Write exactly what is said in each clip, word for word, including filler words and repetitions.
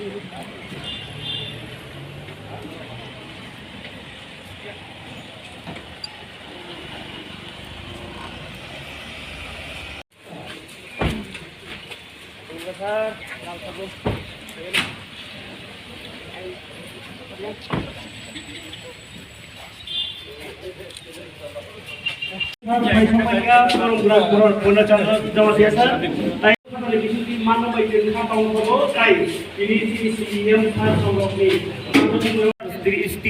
T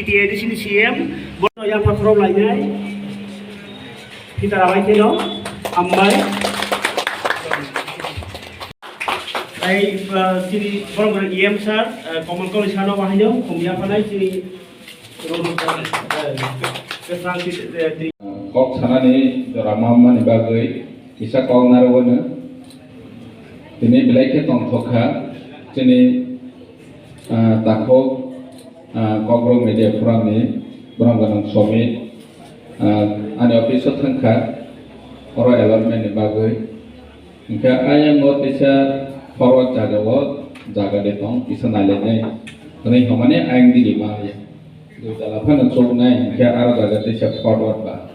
T A D C ni C M, bono yapha khorok lainai. Peter Abai kheno, hambai. Tei, ah, chini borok rok E M sir, ah, Komol Koli sano bahaino, khum yaphanai chini, ah, kwchang chini, eh, Kok sanani jora ma mani bagwi kisa kok narwkno tini belai khe tongthok kha. Chini, ah, takhuk, ah, Kokborok Media Forum ni borok gwnang Somit, ah, ani office o thangkha oro allotment ni bagwi. Hinkhe ayang o teisa forward jaga o jaga de tong kisa nailainai hwnwi hwnmani ayang digi ma ya. Dui tala phano chuknai hinkhe aro jaga teisa forward ba.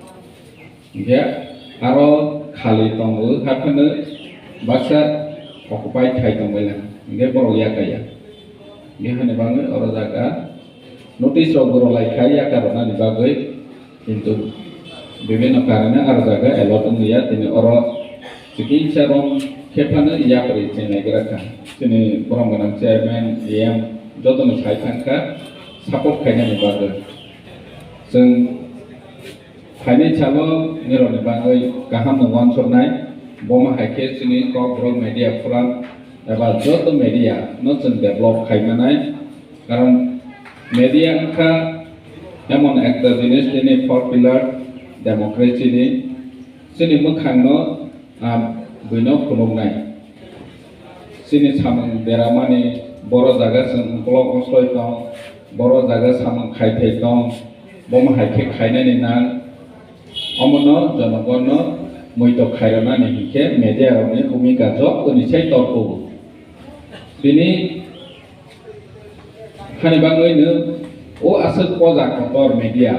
Hinkhe aro khali tongo, haphano baksa occupy khai tongbaila, hinkhe borok yakaya. Hinkhe hani bagwi oro jaga notice rok bo rwlai kha yakaroknani bagwi, kintu bibhinno karone aro jaga allot wngliya, tini oro chikisa rom khe phano yapri chengnai gra kha. Chini borom gwnang chairman, E M jotono sai thangkha support khainani bagwi. Chwng Phainai salo nirokni bagwi kaham no uansuknai, bomo hai khe chini Kokborok Media Forum eba joto media no chwng develop khai manai, karon media wngkha emon ekta jinis nini four pillar democracy ni, chini mwkhang no ah, buino phunuknai. Chini samung deramani, boro jaga chwng ukolok osloi tong, boro jaga samung khai thai tong, bomo hai khe khainani nang. Omono jonogonno muitok khairoknani hinkhe media rokni bhumika jotoni sai torkugo. Bini Hani bagwi no o aswk poja kotor media.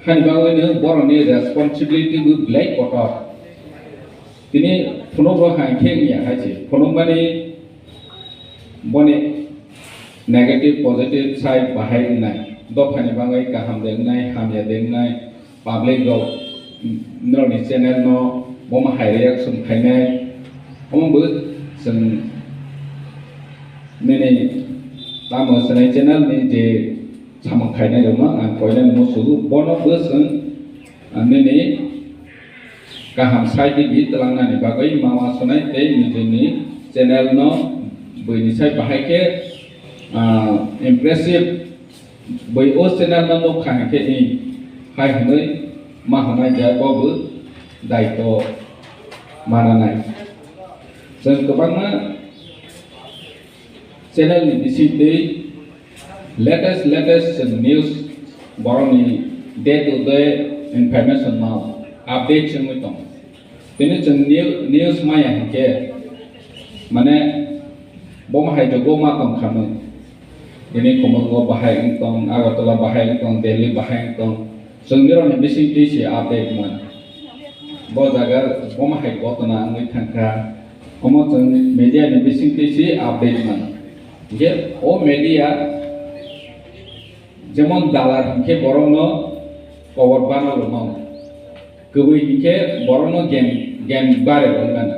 Hani bagwi no borokni responsibility bo belai kotor. Tini phunukgo hai khe wngya hai se. Phunukmani boni negative, positive side bahai wngnai. Dophani bagwi kaham de wngnai, hamya de wngnai. Public rok, mm, norokni channel no bomo hai reaction khainai, omo bo chwng nini tamo channel ni je samung khainai rok no ang koinani musugo, bono bo chwng, ah, nini kaham side di tlangnani bagwi ma uansuknai tei nijini channel no buini sai bahai khe, ah, impressive Bai o channel no nukha hinkhe ni hai hwnwi ma hwnai jai bo bo daito mananai. Chwng kwbangma channel ni bisingtwi latest latest chwng news borokni day to day information no update wngwi tongo. Tini chwng new-, news maya hinkhe, mane, bo ma hai jogo ma tong kha mung. Tini Khumulwngo bahai wng tong, Agartala bahai wng tong, Delhi bahai wng tong. Chwng nirokni bisingtwi se update man. Bo jaga bo ma hai gotona wngwi thang kha. Omo chwng media ni bisingtwi se update man. Hinkhe o media jemon dalar hinkhe borokno kobor bana rwmao. Kwbwi hinkhe borokno gen, gen bare rwmani.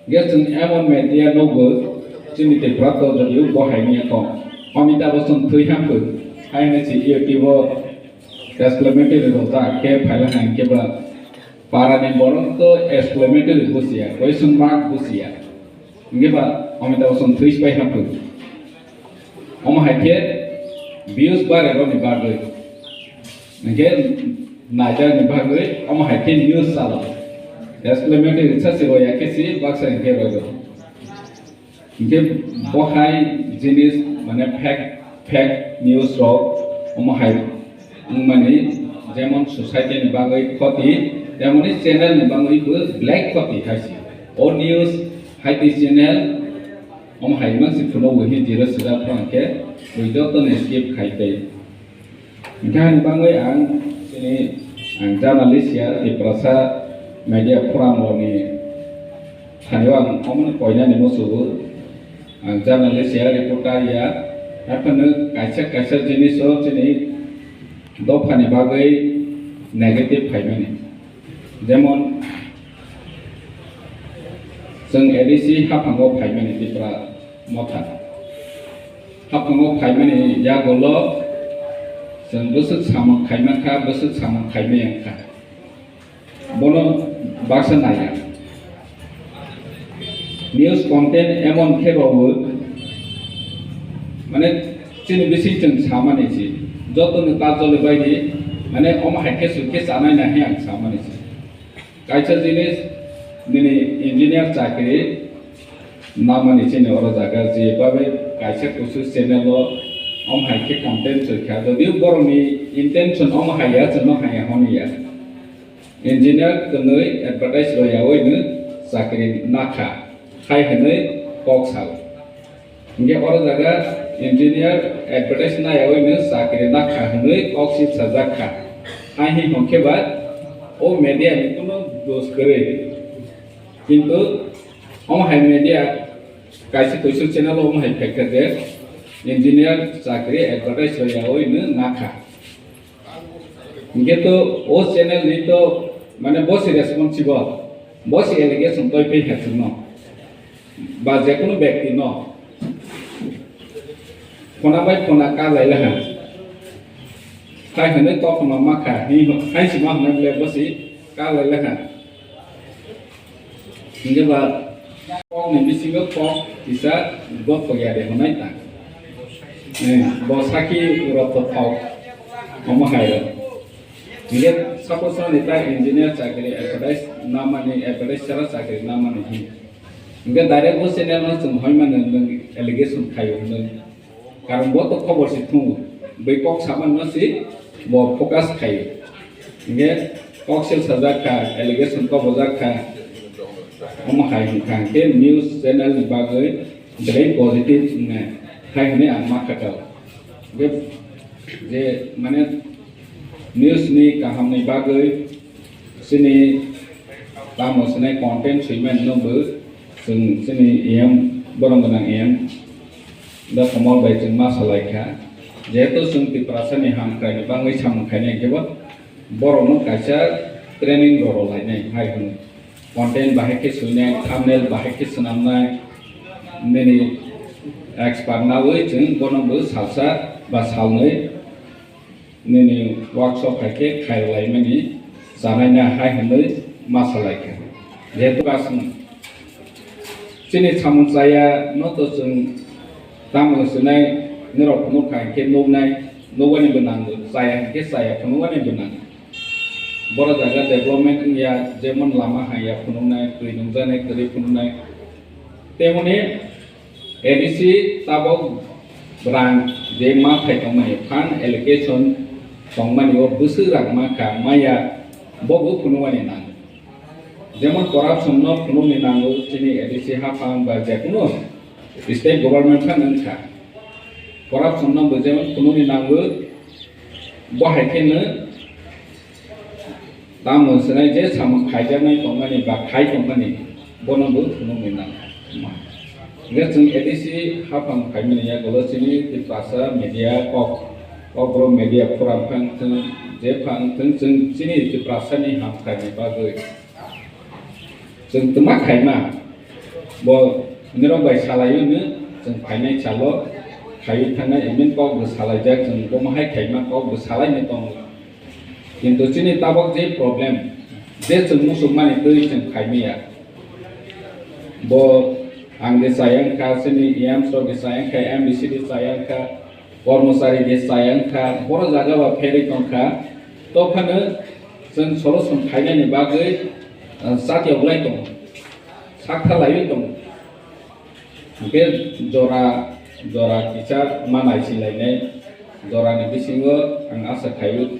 Hinkhe chwng emon media nukgo, chini Tripura to jodi bo hai wngya kho. Amitabh Bachchan thwi hamkhe, hai hwnwi se YouTube o exclamatory rwjak khe phaila hai hinkhe ba parani borok to exclamatory bujiya, question mark bujiya. Hinkhe ba Amitabh Bachchan thwi pai hamkhe. Omo hai khe views bare rwni bagwi. Hinkhe naijakni bagwi omo hai khe news chalo. Exclamatory rwsa se rwya khe se baksa hinkhe rwio. Hinkhe bo hai jinis mane fake, fake news rok omo hai wngmani jemon society ni bagwi khoti, temoni channel ni bagwi bo belai khoti hai se. O news hai twi channel Omo hai mang si phunukgo hwnwi jero swijak phano khe twi jotono skip khai tei. Hwnkhe ani bagwi ang chini, ang journalist ya, Tiprasa Media Forum rokni thani o ang omoni koinani muchungo. Ang journalist ya, reporter ya, haphano kaisa kaisa jinis o chini dophani bagwi negative phaimani. Jemon, chwng A D C haphango phaimani Tipra motha. Haphango phaimani yagulo chwng bwswk samung khaima kha, bwswk samung khaimaya wngkha. Bono baksa naiya. News content emon khe babu, mane, chini bising chwng samani si, joto ni ta jole bai di, mane, omo hai khe sui khe chanai na he ang samani si. Kaisa jinis nini engineer chakri namani chini oro jaga je babe kaisa kusu channel o omo hai khe content choi kha. Jodi borok ni intention omo hai ya, chwng no hai ya honi ya. Engineer twnwi advertise rw yaui no chakri nakha hai hwnwi kok sao. Hingke oro jaga engineer advertise naiyaui no chakri nakha hwnwi kok si sajak kha. Hai hing hwnkhe ba o media ni kunu dos kwrwi. Kintu omo hai media kaisa kuisu channel omo hai phaikha je engineer chakri advertise rw yaui no nakha. Hingke to o channel ni to mane bo si responsible, bo si allegation toi pe hepsung no, ba jekunu bekti no, phona bai phona ka lai laha, khai hwnwi kok no ma kha, hi hai si ma hwnwi le bo si ka lai laha. Hingke ba kok ni bisingo kok kisa gothok ya de hwnai ta. Eh, bo saki rok to thok omo hai rok. Hingke suppose ni ta engineer chakri advertise namani advertise sara chakri namani hin. Hingke direct bo channel no chwng hoi mano nwng allegation khayo nwng. Karon bo to khobor se thungo. Bai kok saman no si bo focus khai. Hingke kok sel sajak kha, allegation kobojak kha. Omo hai hwnkha hingke news channel ni bagwi belai positive wngnai hai hwnwi ang ma kha tao. Hingke je mane news ni kaham ni bagwi chini tamo swnai content swimani no bo chwng chini E M borok gwnang E M da Kamal bai chwng ma salai kha. Jehetu chwng Tiprasa ni hamkrai ni bangwi samung khainai hwnkhe bo borok no kaisa training rw rw lainai hai hwnwi. Content bahai khe swinai, thumbnail bahai khe swnamnai, nini expert naui chwng bono bo salsa ba salnwi nini workshop hai khe khairok laimani chanai na hai hwnwi ma salai kha. Jehetu aswk chini samung chaya no to chwng tamo swinai norok phunuk kha hwnkhe nuknai, nukmani bo nango, chaya hwnkhe chaya phunukmani bo nango. Boro jaga development wngya, jemon lama hangya phunuknai, twi nungjaknai, kwrwi phunuknai. Temoni A D C tabok rang je ma phai tongmani, fund allocation tongmani o bwswk rang ma kha, maya bo bo phunukmani nango. Jemon corruption no phunukni nango chini A D C haphang ba jekunu state government phano wngkha. Corruption no bo jemon phunukni nango, bo hai kheno tamo swnai je samung khaijaknai tongmani ba khai tongmani bono bo phunukni nango. Hingke chwng A D C haphang phaimani yagulo chini Tiprasa media kok, kokborok media forum phang thwng, je phang thwng chwng chini Tiprasani hamkrai ni bagwi chwng twma khaima. Bo norok bai salai hwnwi chwng phainai salo khaiwi thangnai, I mean kok bo salaijak, chwng bomo hai khaima kok bo salaini tongo. Kintu chini tabok je problem, je chwng muchungmani twi chwng khaimaya. Bo ang de chaya wngkha, chini E M rok de chaya wngkha, M D C de chaya wngkha, kormochari de chaya wngkha, boro jaga ba pherwi tongkha. To phano chwng solution khainani bagwi, ah, chatiyok lai tongo, sak thalaiwi tongo. Hingke jora, jora kisa ma naisilainai, jorani bisingo ang asa khaio.